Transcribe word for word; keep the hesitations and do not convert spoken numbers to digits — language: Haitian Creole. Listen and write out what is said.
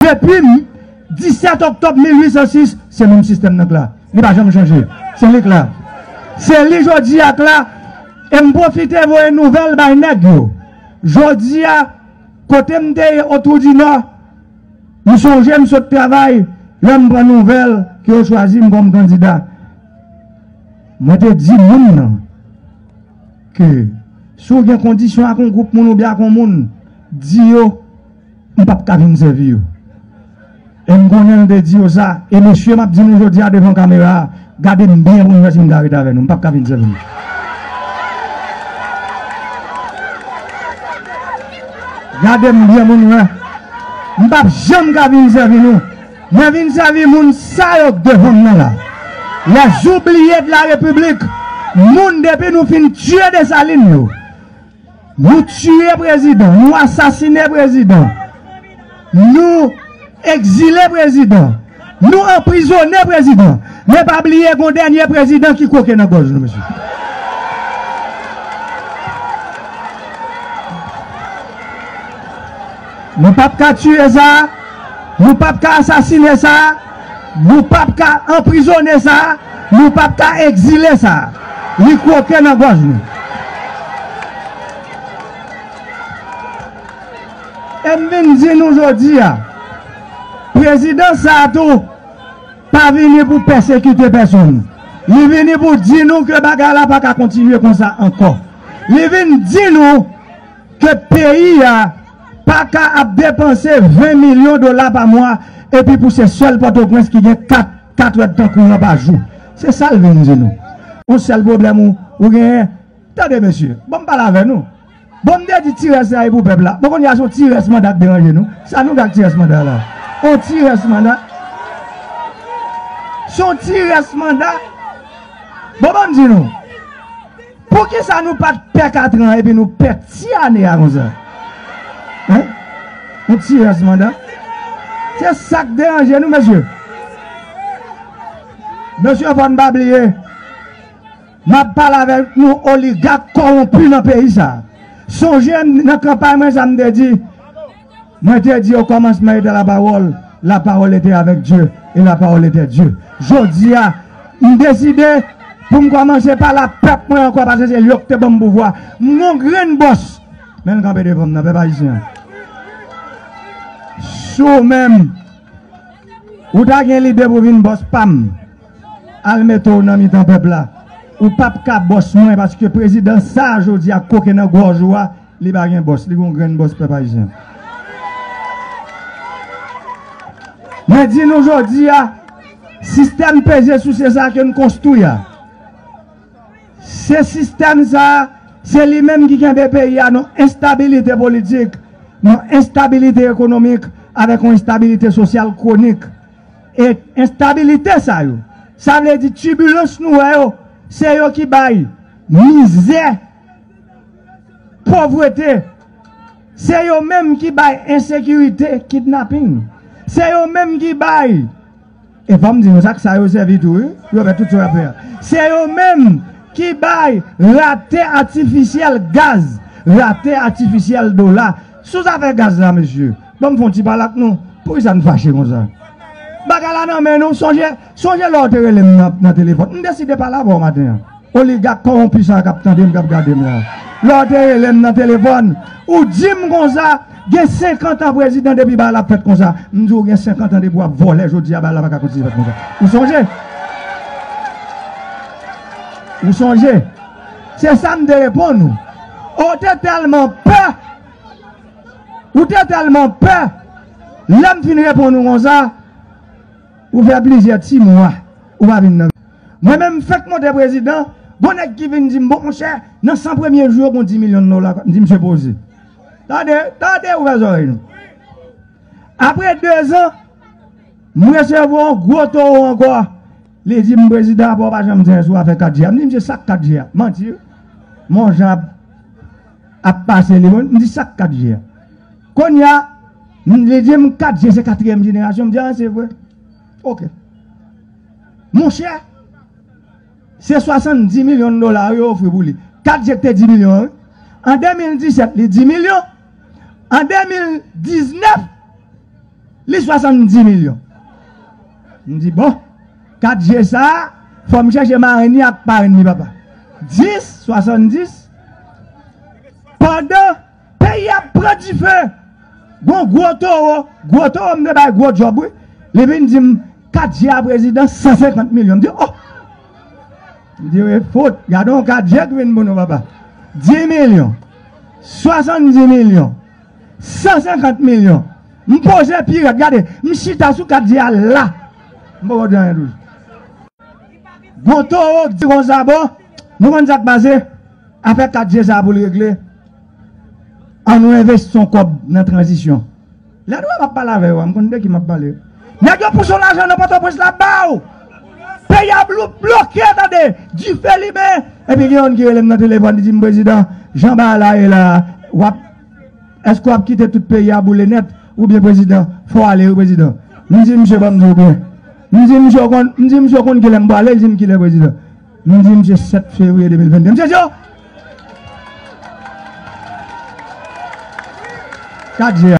Depi disèt oktòb mil uit san sis, se menm sistèm nan k la. Li pa janm chanje. Se li k la. Se li jodi a k la. E m pwofite voye nouvèl bay nèg yo. Jodi a, kote m te ye Otwou di Nò, m sonje m sot travay, lè m pran nouvèl ke yo chwazi m kòm kandida. Mwen te di moun nan ke si w gen kondisyon ak yon gwoup moun oubyen ak yon moun, di yo m p ap ka vin sèvi yo. E m konnen l te di yo sa, e mesye m ap di nou jodi a devan kamera a, gade m byen pou nou wè si m ka ret avè nou, m p ap ka vin sèvi nou. Gade m byen pou nou wè, m p ap janm ka vin sèvi nou. Mwen vin sèvi moun sa yo k devan m nan la. Les oubliés de la République, moun depi nou fin tiye Desalin yo. Nou tiye prezidan, nou asasinen prezidan, nou egzile prezidan, nou anprizonnen prezidan. Men pa bliye gon dènye prezidan ki kwoke nan gòj nou, mesye. Nou p ap ka tiye sa, nou p ap ka asasinen sa, nou p ap ka anprizonnen sa, nou p ap ka egzile sa. Li kwoke nan gòj nou. E m vin di nou jodi a, prezidan sa a tou pa vini pou pèsekite pèsonn. Li vini pou di nou ke bagay la pa ka kontinye konsa ankò. Li vin di nou ke peyi a pa ka ap depanse ven milyon dola pa mwa, epi pou se sèl Pòtoprens ki gen kat, kat èdtan kouran pa jou. Se sa l vin di nou. Yon sèl pwoblèm ou, ou genyen, tande mesye, ban m pale avè nou. Bon, m te di ti rès la e pou pèp la. Bon, kounye a se yon ti rès manda k deranje nou. Sa nou gen ak ti rès manda la? Yon ti rès manda. Se yon ti rès manda. Bon, ban m di nou. Poukisa nou pa t pè katran epi nou pè ti ane a konsa? Hein? Yon ti rès manda. Se sa k deranje nou, mesye. Mesye, fò n pa bliye. M ap pale avèk nou oligak kòwonpi nan peyi sa a. Sonje m nan kanpay mwen sa m te di. Mwen te di, au commencement était la parole, la parole était avec Dieu, et la parole était Dieu. Jodi a, m deside pou m kòmanse pale ak pèp mwen ankò, paske se yo k te ban m pouvwa. M gon grenn bòs, men l kanpe devan m nan, pèp ayisyen. Si w menm, ou ta gen lide pou vin bòs pa m, al mete w nan mitan pèp la. Ou p ap ka bòs mwen, paske prezidan sa a jodi a koke nan gòj ou a, li pa gen bòs, li gon grenn bòs pèp ayisyen. Mwen di nou jodi a, sistèm peze souse sa a ke n konstwi a, se sistèm sa a, se li menm ki kenbe peyi a nan enstabilite politik, nan enstabilite ekonomik, avèk yon enstabilite sosyal kwonik. E enstabilite sa yo, sa vle di tibilans nou wè yo, se yo ki bay mizè, povrete, se yo menm ki bay ensekirite, kidnaping, se yo menm ki bay, e fò m di nou sa, sa yo sèvi tou, wi, pou yo fè tout sa yo ap fè a. Se yo menm ki bay rate atifisyèl gaz, rate atifisyèl dola. Sou zafè gaz la, mesye, ban m fè yon ti pale ak nou. Poukisa n fache konsa? Bagay la nan men nou, sonje, sonje lè w te rele m nan, nan telefòn. M deside pale avè w maten an. Oligak kòwonpi sa k ap tande m, k ap gade m la. Lè w te rele m nan telefòn, ou di m konsa, gen senkant an prezidan depi bagay la ap fèt konsa. M di w gen senkant an depi w ap vòlè, jodi a bagay la pa ka kontinye fèt konsa. Ou sonje? Ou sonje? Se sa m te reponn ou. Ou te tèlman pè, ou te tèlman pè, lè m fin reponn ou konsa, ou fè plizyè ti mwa, ou pa vin nan. Mwen menm, m fèk monte prezidan, gon nèg ki vin di m, bon, monchè, nan san premye jou yo, gon dis milyon dola, m di, misye poze. Tande, tande, ouvè zòrèy nou. Apre dezan, m resevwa yon gwo towo ankò. Li di m, prezidan, apa w pa janm di anyen sou afè kat G a? M di, misye, sa k kat G a? Manti, wi. Men yon jan ap, ap pase li, bon, m di, sa k kat G a? Kounye a, m, li di m, kat G se katriyèm jenerasyon. M di, a, se vre. Ok. Monchè, se swasanndis milyon dola yo ofri pou li. Kat G te dis milyon an, wi. An de mil disèt, li dis milyon. An de mil diznèf, Li swasanndis milyon. M di, bon, kat je sa a, fò m chèche marenn li ak parenn li, papa. Dis, swasanndis. Pandan peyi a ap pran dife, gon gwo towo, gwo towo m te bay gwo djòb, wi. Li vin di m, kat je a prezidan, san senkant milyon. M di, oh! M di, e fout, gade yon kat je k vin pou nou, papa. Dis milyon, swasanndis milyon, san senkant milyon. M poze pi rèd, gade, m chita sou kat je a la. M poko di anyen toujou. Gon towo k di konsa, bon, nou konn sa k pase? Afè kat je sa pou l regle. Ann nou envesti yon kòb nan tranzisyon. Lè nou ap pale avè yo, m konn de ki m ap pale. Nèg yo pouse yon lajan nan Pòtoprens la ba w. Peyi a blou-, bloke, tande. Dife limen. Epi gen youn ki rele m nan telefòn, li di m, prezidan, jan bagay la ye la, w ap, èske w ap kite tout peyi a boule nèt? Oubyen prezidan, fò w ale wi, prezidan. M di misye, ban m di w byen. M di misye, w konn, m di misye, w konn kilè m prale? Li di m kilè, prezidan. M di misye, sèt fevriye de mil venn de. Misye di, oh! Kat je